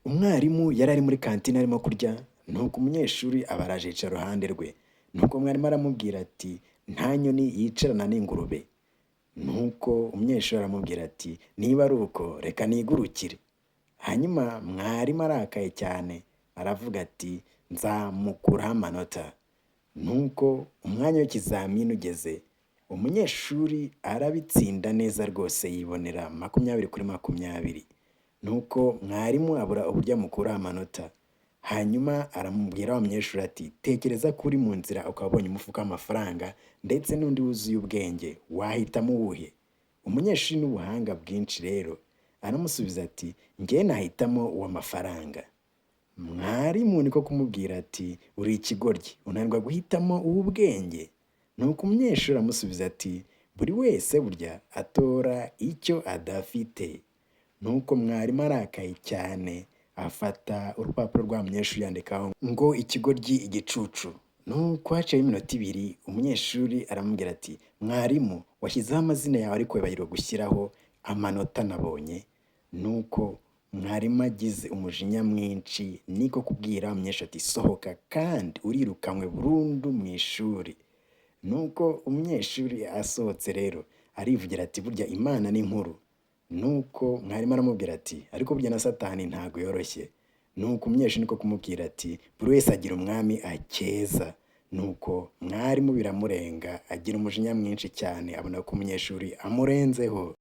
Umwarimu yari ari muri kantine arimo kurya, nuko umunyeshuri aba araje yicara iruhande rwe. Nuko mwarimu aramubwira ati: "Nta nyoni yicarana n'ingurube." Nuko umunyeshuri aramubwira ati: "Niba ari uko, reka nigurukire." Hanyuma mwarimu arakaye cyane aravuga ati: "Nzamukuraho amanota." Nuko umwanya w'ikizamini ugeze, umunyeshuri arabitsinda neza rwose, yibonera 20 kuri 20. Nuko mwarimu abura uburyo amukuraho amanota. Hanyuma aramubwira wa munyeshuri ati: "Tekereza ko uri mu nzira ukaba ubonye umufuka w'amafaranga ndetse n'undi wuzuye ubwenge, wahitamo uwuhe?" Umunyeshuri n'ubuhanga bwinshi rero aramusubiza ati: "Njye nahitamo uw'amafaranga." Mwarimu niko kumubwira ati: "Uri ikigoryi, unanirwa guhitamo uw'ubwenge?" Nuko umunyeshuri aramusubiza ati: "Buri wese burya atora icyo adafite." Nuko mwarimu arakaye cyane afata urupapuro rwa munyeshuri yandikaho ngo: "Ikigoryi, igicucu." Nuko haciyeho iminota 2, umunyeshuri aramubwira ati: "Mwarimu, washyizeho amazina yawe ariko wibagirwa gushyiraho amanota nabonye." Nuko mwarimu agize umujinya mwinshi niko kubwira umunyeshuri ati: "Sohoka kandi urirukanwe burundu mu ishuri." Nuko umunyeshuri asohotse rero arivugira ati: "Burya Imana ni nkuru." Nuko mwarimu aramubwira ati: "Ariko burya na Satani ntabwo yoroshye." Nuko umunyeshuri niko kumubwira ati: "Buri wese agira umwami akeza." Nuko mwarimu biramurenga, agira umujinya mwinshi cyane, abona ko umunyeshuri amurenzeho.